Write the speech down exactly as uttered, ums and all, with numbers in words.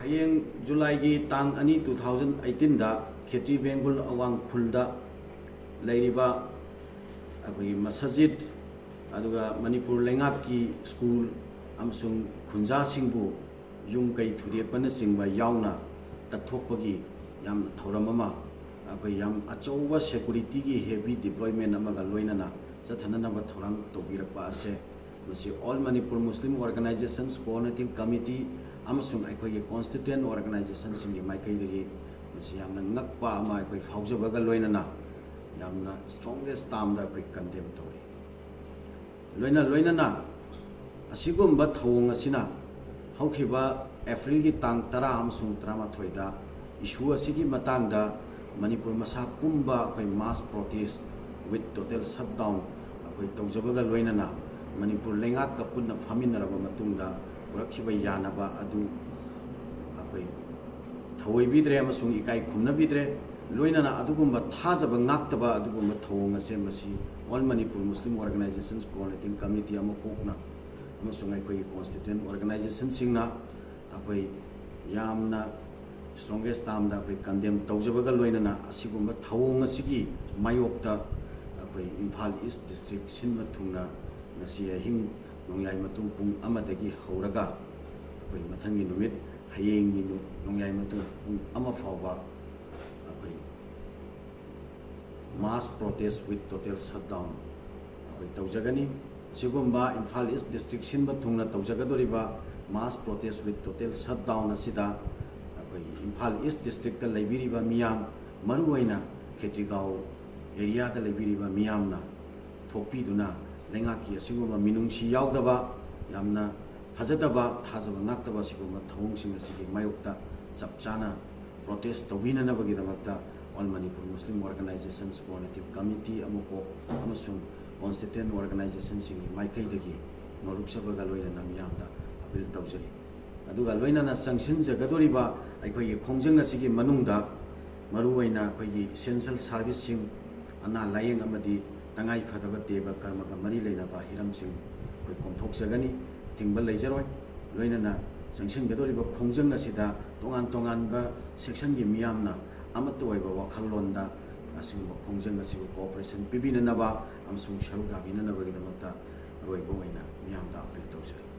ꯍꯌꯦꯡ ꯖꯨꯂꯥꯏꯒꯤ ꯇꯥꯡ ꯑꯅꯤ, two thousand eighteen ꯗ ꯈꯦꯇ꯭ꯔꯤ ꯕꯦꯡꯒꯨꯜ ꯑꯋꯥꯡ ꯈꯨꯜꯗ ꯂꯩꯔꯤꯕ ꯑꯩꯈꯣꯏꯒꯤ ꯃꯁꯖꯤꯗ, ꯑꯗꯨꯒ ꯃꯅꯤꯄꯨꯔ ꯂꯩꯉꯥꯛꯀꯤ ꯁ꯭ꯀꯨꯜ ꯑꯃꯁꯨꯡ ꯈꯨꯟꯖꯥꯁꯤꯡꯕꯨ ꯌꯨꯝ ꯀꯩ ꯊꯨꯗꯦꯛꯄꯅꯆꯤꯡꯕ ꯌꯥꯎꯅ ꯀꯠꯊꯣꯛꯄꯒꯤ ꯌꯥꯝ ꯊꯧꯔꯝ ꯑꯃ, ꯑꯩꯈꯣꯏ ꯌꯥꯝ ꯑꯆꯧꯕ ꯁꯦꯀꯨꯔꯤꯇꯤꯒꯤ ꯍꯦꯚꯤ ꯗꯤꯄ꯭ꯂꯣꯏꯃꯦꯟ ꯑꯃꯒ ꯂꯣꯏꯅꯅ ꯆꯠꯊꯅꯅꯕ ꯊꯧꯔꯥꯡ ꯇꯧꯕꯤꯔꯛꯄ ꯑꯁꯦ, ꯃꯁꯤ All Manipur Muslim Organizations Coordinating Committee ꯑꯃꯁꯨꯡ ꯑꯩꯈꯣꯏꯒꯤ ꯀꯣꯟꯁꯇꯤꯇ꯭ꯌꯨꯌꯦꯟ ꯑꯣꯔꯒꯅꯥꯏꯖꯦꯁꯟꯁꯤꯡꯒꯤ ꯃꯥꯏꯀꯩꯗꯒꯤ ꯃꯁꯤ ꯌꯥꯝꯅ ꯉꯛꯄ ꯑꯃ ꯑꯩꯈꯣꯏ ꯐꯥꯎꯖꯕꯒ ꯂꯣꯏꯅꯅ ꯌꯥꯝꯅ ꯁ꯭ꯇ꯭ꯔꯣꯡꯒꯦꯁ ꯇꯥꯝꯗ ꯑꯩꯈꯣꯏ ꯀꯟꯗꯦꯝ ꯇꯧꯔꯤ꯫ ꯂꯣꯏꯅ ꯂꯣꯏꯅꯅ ꯑꯁꯤꯒꯨꯝꯕ ꯊꯧꯑꯣꯡ ꯑꯁꯤꯅ ꯍꯧꯈꯤꯕ ꯑꯦꯄ꯭ꯔꯤꯜꯒꯤ ꯇꯥꯡ ꯇꯔꯥ ꯑꯃꯁꯨꯡ ꯇꯔꯥꯃꯥꯊꯣꯏꯗ ꯏꯁꯨ ꯑꯁꯤꯒꯤ ꯃꯇꯥꯡꯗ ꯃꯅꯤꯄꯨꯔ ꯃꯁꯥ ꯄꯨꯝꯕ ꯑꯩꯈꯣꯏ mass protest with total shutdown ꯑꯩꯈꯣꯏ ꯇꯧꯖꯕꯒ ꯂꯣꯏꯅꯅ ꯃꯅꯤꯄꯨꯔ ꯂꯩꯉꯥꯛꯀ ꯄꯨꯟꯅ ꯐꯝꯃꯤꯟꯅꯔꯕ ꯃꯇꯨꯡꯗ ꯄꯨꯔꯛꯈꯤꯕ ꯌꯥꯅꯕ ꯑꯗꯨ ꯑꯩꯈꯣꯏ ꯊꯧꯑꯣꯏꯕꯤꯗ꯭ꯔꯦ ꯑꯃꯁꯨꯡ ꯏꯀꯥꯏ ꯈꯨꯝꯅꯕꯤꯗ꯭ꯔꯦ꯫ ꯂꯣꯏꯅꯅ ꯑꯗꯨꯒꯨꯝꯕ ꯊꯥꯖꯕ ꯉꯥꯛꯇꯕ ꯑꯗꯨꯒꯨꯝꯕ ꯊꯧꯑꯣꯡ ꯑꯁꯦ ꯃꯁꯤ All Manipur Muslim Organizations Coordinating Committee ꯑꯃ ꯀꯣꯛꯅ ꯑꯃꯁꯨꯡ ꯑꯩꯈꯣꯏꯒꯤ ꯀꯣꯟꯁꯇꯤꯇ꯭ꯌꯨꯌꯦꯟ ꯑꯣꯔꯒꯅꯥꯏꯖꯦꯁꯟꯁꯤꯡꯅ ꯑꯩꯈꯣꯏ ꯌꯥꯝꯅ ꯁ꯭ꯇ꯭ꯔꯣꯡꯒꯦꯁ ꯇꯥꯝꯗ ꯑꯩꯈꯣꯏ ꯀꯟꯗꯦꯝ ꯇꯧꯖꯕꯒ ꯂꯣꯏꯅꯅ ꯑꯁꯤꯒꯨꯝꯕ ꯊꯧꯑꯣꯡ ꯑꯁꯤꯒꯤ ꯃꯥꯌꯣꯛꯇ ꯑꯩꯈꯣꯏ ꯏꯝꯐꯥꯜ ꯏꯁ ꯗꯤꯁꯇ꯭ꯔꯤꯛ ꯁꯤꯟꯕ ꯊꯨꯡꯅ ꯉꯁꯤ ꯑꯍꯤꯡ ꯅꯣꯡꯌꯥꯏ ꯃꯇꯨꯡ ꯄꯨꯡ ꯑꯃꯗꯒꯤ ꯍꯧꯔꯒ ꯑꯩꯈꯣꯏ ꯃꯊꯪꯒꯤ ꯅꯨꯃꯤꯠ ꯍꯌꯦꯡꯒꯤ ꯅꯨ-, ꯅꯣꯡꯌꯥꯏ ꯃꯇꯨꯡ ꯄꯨꯡ ꯑꯃ ꯐꯥꯎꯕ ꯑꯩꯈꯣꯏ mass protest with total shutdown ꯑꯩꯈꯣꯏ ꯇꯧꯖꯒꯅꯤ꯫ ꯑꯁꯤꯒꯨꯝꯕ ꯏꯝꯐꯥꯜ ꯏꯁ ꯗꯤꯁꯇ꯭ꯔꯤꯛ ꯁꯤꯟꯕ ꯊꯨꯡꯅ ꯇꯧꯖꯒꯗꯧꯔꯤꯕ mass protest with total shutdown ꯑꯁꯤꯗ ꯑꯩꯈꯣꯏꯒꯤ ꯏꯝꯐꯥꯜ ꯏꯁ ꯗꯤꯁꯇ꯭ꯔꯤꯛꯇ ꯂꯩꯕꯤꯔꯤꯕ ꯃꯤꯌꯥꯝ, ꯃꯔꯨꯑꯣꯏꯅ ꯈꯦꯇ꯭ꯔꯤꯒꯥꯎ ꯑꯦꯔꯤꯌꯥꯗ ꯂꯩꯕꯤꯔꯤꯕ ꯃꯤꯌꯥꯝꯅ ꯊꯣꯛꯄꯤꯗꯨꯅ ꯂꯩꯉꯥꯛꯀꯤ ꯑꯁꯤꯒꯨꯝꯕ ꯃꯤꯅꯨꯡꯁꯤ ꯌꯥꯎꯗꯕ, ꯌꯥꯝꯅ ꯐꯖꯗꯕ, ꯊꯥꯖꯕ ꯉꯥꯛꯇꯕ ꯑꯁꯤꯒꯨꯝꯕ ꯊꯧꯑꯣꯡꯁꯤꯡ ꯑꯁꯤꯒꯤ ꯃꯥꯌꯣꯛꯇ ꯆꯞ ꯆꯥꯅ protest ꯇꯧꯕꯤꯅꯅꯕꯒꯤꯗꯃꯛꯇ All Manipur Muslim Organizations Coordinative Committee, ꯑꯃꯨꯀꯣꯛ ꯑꯃꯁꯨꯡ ꯀꯣꯟꯁꯇꯤꯇ꯭ꯌꯨꯌꯦꯟ ꯑꯣꯔꯒꯅꯥꯏꯖꯦꯁꯟꯁꯤꯡꯒꯤ ꯃꯥꯏꯀꯩꯗꯒꯤ ꯅꯣꯂꯨꯛꯆꯕꯒ ꯂꯣꯏꯅꯅ ꯃꯤꯌꯥꯝꯗ ꯑꯄꯤꯜ ꯇꯧꯖꯔꯤ꯫ ꯑꯗꯨꯒ ꯂꯣꯏꯅꯅ ꯆꯪꯁꯤꯟꯖꯒꯗꯧꯔꯤꯕ ꯑꯩꯈꯣꯏꯒꯤ ꯈꯣꯡꯖꯪ ꯑꯁꯤꯒꯤ ꯃꯅꯨꯡꯗ ꯃꯔꯨꯑꯣꯏꯅ ꯑꯩꯈꯣꯏꯒꯤ ꯏꯁꯦꯟꯁꯤꯌꯦꯜ ꯁꯥꯔꯚꯤꯁꯁꯤꯡ, ꯑꯅꯥ ꯂꯥꯌꯦꯡ ꯑꯃꯗꯤ ꯇꯉꯥꯏ ꯐꯗꯕ ꯗꯦꯕ ꯀꯔꯃꯒ ꯃꯔꯤ ꯂꯩꯅꯕ ꯍꯤꯔꯝꯁꯤꯡ ꯑꯩꯈꯣꯏ ꯀꯣꯝꯊꯣꯛꯆꯒꯅꯤ, ꯊꯤꯡꯕ ꯂꯩꯖꯔꯣꯏ꯫ ꯂꯣꯏꯅꯅ ꯆꯪꯁꯤꯟꯒꯗꯧꯔꯤꯕ ꯈꯣꯡꯖꯪ ꯑꯁꯤꯗ ꯇꯣꯉꯥꯟ ꯇꯣꯉꯥꯟꯕ ꯁꯦꯛꯁꯟꯒꯤ ꯃꯤꯌꯥꯝꯅ ꯑꯃꯠꯇ ꯑꯣꯏꯕ ꯋꯥꯈꯜꯂꯣꯟꯗ ꯑꯁꯤꯒꯨꯝꯕ ꯈꯣꯡꯖꯪ ꯑꯁꯤꯕꯨ ꯀꯣꯑꯣꯄꯔꯦꯁꯟ ꯄꯤꯕꯤꯅꯅꯕ ꯑꯃꯁꯨꯡ ꯁꯔꯨꯛ ꯌꯥꯕꯤꯅꯅꯕꯒꯤꯗꯃꯛꯇ ꯑꯔꯣꯏꯕ ꯑꯣꯏꯅ ꯃꯤꯌꯥꯝꯗ ꯑꯥꯄꯤꯜ ꯇꯧꯖꯔꯤ꯫